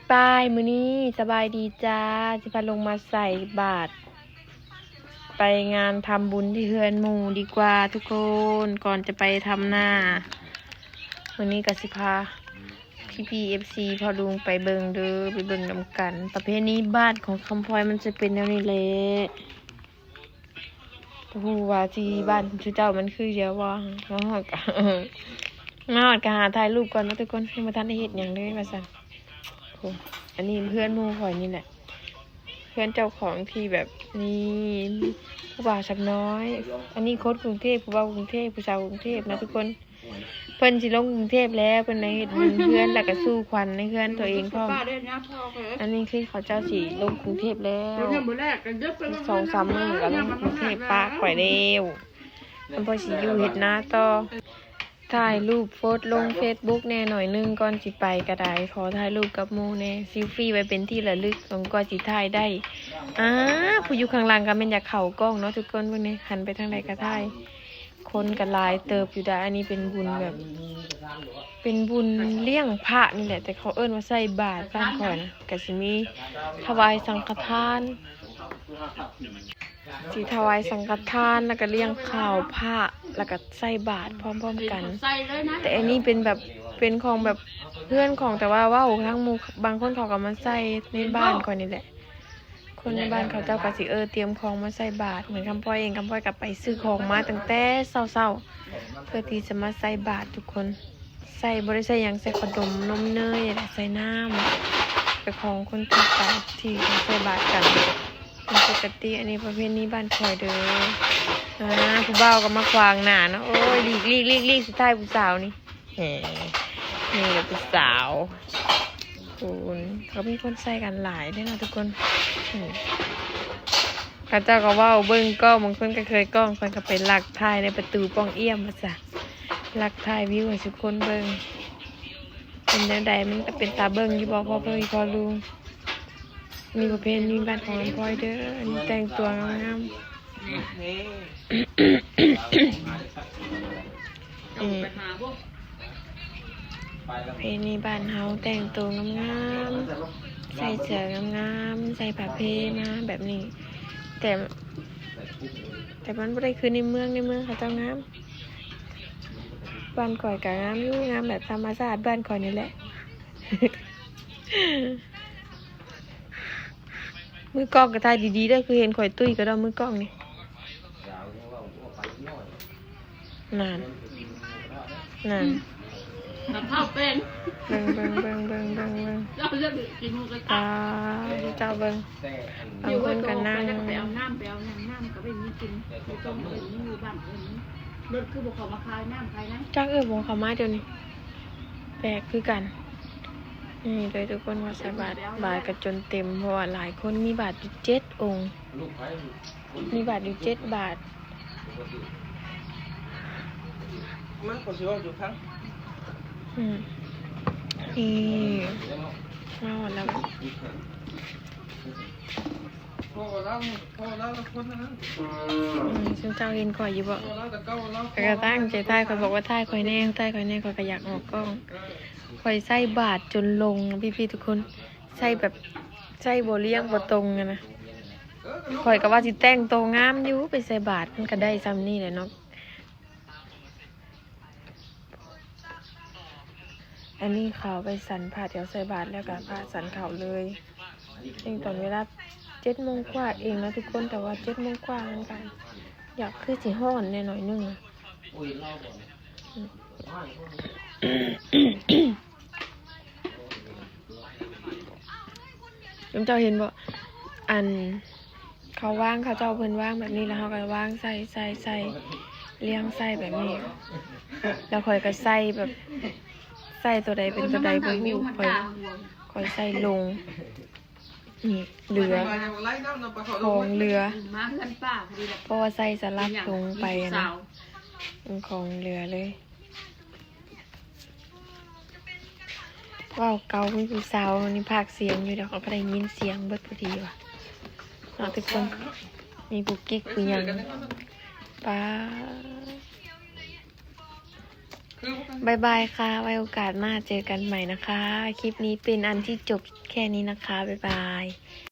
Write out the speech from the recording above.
ໄປໆ ມື້ນີ້ສະບາຍດີຈ້າ ຊິພາລົງມາໃສ່ບາດ ໄປງານທຳບຸນທີ່ເຮືອນໝູ່ດີກວ່າທຸກຄົນ ກ່ອນຈະໄປທຳນາ. ມື້ນີ້ກໍຊິພາພີ່ໆ ເອັຟຊີ ພໍ່ລຸງໄປເບິ່ງເດີ ໄປເບິ່ງນຳກັນ. ປະເພນີບ້ານຂອງຄຳພອຍມັນຈະເປັນແນວນີ້ແຫຼະ. ບໍ່ຮູ້ວ່າທີ່ບ້ານເຂົາເຈົ້າມັນຄືດຽວບໍ່. ມາຮອດກະ ມາຮອດກະຫາຖ່າຍຮູບກ່ອນເນາະທຸກຄົນ ຍັງບໍ່ທັນໄດ້ເຮັດຫຍັງເລີຍວ່າຊັ້ນ. ໂອ້ ອັນນີ້ເຮືອນໝູ່ຂ້ອຍນີ້ແຫຼະ ເຮືອນເຈົ້າຂອງທີ່ແບບນີ້ ຜູ້ບ່າວສັກນ້ອຍ. ອັນນີ້ຄົນກຸງເທບ ຜູ້ບ່າວກຸງເທບ ຜູ້ສາວກຸງເທບນະທຸກຄົນ. ເພິ່ນຊິລົງກຸງເທບແລ້ວ ເພິ່ນໄດ້ເຮັດບຸນເຮືອນ ແລ້ວກະສູ່ຂວັນໃນເຮືອນຕົວເອງພ້ອມ. ອັນນີ້ຄືເຂົາເຈົ້າຊິລົງກຸງເທບແລ້ວ ສອງສາມມື້ກໍລົງກຸງເທບ ປະຂ້ອຍແລ້ວ. ມັນພໍຊິຢູ່ເຮັດນາຕໍ່ ຖ່າຍຮູບໂພສລົງເຟສບຸກແດ່ໜ້ອຍໜຶ່ງກ່ອນຊິໄປກໍໄດ້ ຂໍຖ່າຍຮູບກັບໝູ່ແດ່ ເຊລຟີໄວ້ເປັນທີ່ລະລຶກ ຈົນກວ່າຊິຖ່າຍໄດ້. ອາ ຜູ້ຢູ່ຂ້າງຫຼັງກໍແມ່ນຢາກເຂົ້າກ້ອງເນາະທຸກຄົນ ເບິ່ງແດ່ ຫັນໄປທາງໃດກໍຖ່າຍ. ຄົນກໍຫຼາຍເຕີບຢູ່ໄດ໋ ອັນນີ້ເປັນບຸນແບບ ເປັນບຸນລ້ຽງພະນີ້ແຫຼະ ແຕ່ເຂົາເອີ້ນວ່າໃສ່ບາດ. ບ້ານຂ້ອຍນະ ກໍຊິມີຖວາຍສັງຄະທານ ຊິຖວາຍສັງຄະທານ ແລ້ວກໍລ້ຽງຂ້າວພະ ແລ້ວກໍໃສ່ບາດພ້ອມໆກັນ. ແຕ່ອັນນີ້ເປັນແບບ ເປັນຂອງແບບເພື່ອນຂອງ ແຕ່ວ່າເວົ້າທາງໝູ່ ບາງຄົນເຂົາກໍມາໃສ່ໃນບ້ານຂ້ອຍນີ້ແຫຼະ. ຄົນໃນບ້ານເຂົາເຈົ້າກໍຊິ ເອີ ຕຽມຂອງມາໃສ່ບາດ. ເໝືອນຄຳພອຍເອງ ຄຳພອຍກໍໄປຊື້ຂອງມາຕັ້ງແຕ່ເຊົ້າໆ ເພື່ອທີ່ຈະມາໃສ່ບາດທຸກຄົນ. ໃສ່ ບໍ່ໄດ້ໃສ່ຫຍັງ ໃສ່ຂະໜົມ ນົມເນີຍ ແລະ ໃສ່ນ້ຳ ເປັນຂອງຄົນທົ່ວໄປທີ່ເຂົາໃສ່ບາດກັນເປັນປົກກະຕິ. ອັນນີ້ປະເພນີບ້ານຂ້ອຍເດີ. ອາ ຜູ້ບ່າວກໍມາຂວາງໜ້າເນາະ ໂອ້ຍ ຫຼີກໆໆ ສຸດທ້າຍຜູ້ສາວນີ້ ແໝ ນີ້ລະຜູ້ສາວ ໂອ້ຍ ກໍມີຄົນໃສ່ກັນຫຼາຍເດ້ເນາະທຸກຄົນ. ເຂົາເຈົ້າກໍເວົ້າເບິ່ງກ້ອງ ບາງຄົນກໍເຄີຍກ້ອງ ຂ້ອຍກໍໄປລັກຖ່າຍໃນປະຕູປ່ອງອ້ຽມວ່າຊະ ລັກຖ່າຍວິວໃຫ້ທຸກຄົນເບິ່ງ. ເປັນແນວໃດ ມັນກໍເປັນຕາເບິ່ງຢູ່ບໍ່ ພໍ່ເພິ່ນພໍ່ລຸງ? ນີ້ປະເພນີບ້ານຂອງຄຳພອຍເດີ. ອັນນີ້ແຕ່ງຕົວງາມໆ ເອີ ປະເພນີບ້ານເຮົາແຕ່ງໂຕງາມໆ ໃສ່ເສື້ອງາມໆ ໃສ່ຜ້າເພມາແບບນີ້ ແຕ່ ແຕ່ມັນບໍ່ໄດ້ຄືໃນເມືອງ ໃນເມືອງເຂົາເຈົ້າງາມ. ບ້ານຂ້ອຍກໍງາມຢູ່ ງາມແບບທຳມະຊາດບ້ານຂ້ອຍນີ້ແຫຼະ. ມືກ້ອງກໍຖ່າຍດີໆເດີ ຄືເຫັນຂ້ອຍຕຸ້ຍກະດອກ ມືກ້ອງນີ້. ນັ້ນ ນັ້ນ ອືມ ນຳເຂົ້າເປັນ ເບິ່ງ ເບິ່ງ ເບິ່ງ ເບິ່ງ ເບິ່ງ ເບິ່ງ ເຈົ້າເລືອກກິນໝູກະທະ ອ່າ ເຈົ້າເບິ່ງ ບາງຄົນກໍນັ່ງ ໄປເອົານ້ຳ ໄປເອົາຫຍັງ ນ້ຳກໍບໍ່ມີກິນ ຢູ່ຕົງອື່ນ ຢູ່ບ້ານອື່ນ ລົດຄືບໍ່ເຂົ້າມາຂາຍນ້ຳຂາຍໃນ ຈັກເອີ ບໍ່ເຂົ້າມາດຽວນີ້ ແປກຄືກັນ. ນີ້ເດີທຸກຄົນ ມາໃສ່ບາດ ບາດກໍຈົນເຕັມ ເພາະວ່າຫຼາຍຄົນ ມີບາດຢູ່ເຈັດອົງ ມີບາດຢູ່ເຈັດບາດ. ມາ ຂ້ອຍຊິເວົ້າສູ່ຟັງ ອືມ ນີ້ ມາຮອດແລ້ວ. ພໍ່ລາວ ພໍ່ລາວຄົນນັ້ນ ອືມ ຊຸມເຈົ້າເຫັນຂ້ອຍຢູ່ບໍ່? ຂ້ອຍກໍຕັ້ງໃຈຖ່າຍ ຂ້ອຍບອກວ່າ ຖ່າຍຂ້ອຍແດ່ ຖ່າຍຂ້ອຍແດ່ ຂ້ອຍກໍຢາກອອກກ້ອງ. ຂ້ອຍໃສ່ບາດຈົນລົງ ພີ່ໆ ທຸກຄົນ ໃສ່ແບບ ໃສ່ບໍ່ລ້ຽງບໍ່ຕົງຫັ້ນນະ. ຂ້ອຍກໍວ່າຊິແຕ່ງໂຕງາມຢູ່ ໄປໃສ່ບາດ ມັນກໍໄດ້ຊ່ຳນີ້ແຫຼະເນາະ. ອັນນີ້ເຂົາໄປສັນພະແຖວໃສ່ບາດ ແລ້ວກໍພະສັນເຂົ້າເລີຍ. ເຖິງຕອນເວລາເຈັດໂມງກວ່າເອງນະທຸກຄົນ ແຕ່ວ່າເຈັດໂມງກວ່າມັນກໍຢາກຄືຊິຮ້ອນແດ່ໜ້ອຍໜຶ່ງນະ. ຈຸມເຈົ້າເຫັນບໍ່? ອັນ ເຂົາວາງ ເຂົາເຈົ້າເພິ່ນວາງແບບນີ້ ແລ້ວເຮົາກໍວາງໃສ່ ໃສ່ ໃສ່ ລຽງໃສ່ແບບນີ້ ແລ້ວຂ້ອຍກໍໃສ່ແບບ ໃສ່ຕົວໃດເປັນຕົວໃດບໍ່ຮູ້ ຂ້ອຍ ຂ້ອຍໃສ່ລົງ ນີ້ເຫຼືອ ຂອງເຫຼືອ ເພາະວ່າໃສ່ສະຫຼັບລົງໄປນະ ຂອງເຫຼືອເລີຍ. ເວົ້າເກົ່າມີຜູ້ສາວນີ້ພາກສຽງຢູ່ດອກ ເຮົາກໍໄດ້ຍິນສຽງເບິດພໍດີວ່າເນາະທຸກຄົນ. ມີຜູ້ກິກຜູ້ຫຍັງ ປ້າ ບາຍບາຍຄ່ະ ໄວ້ໂອກາດໜ້າເຈີກັນໃໝ່ນະຄະ. ຄລິບນີ້ເປັນອັນທີ່ຈົບແຄ່ນີ້ນະຄະ ບາຍບາຍ.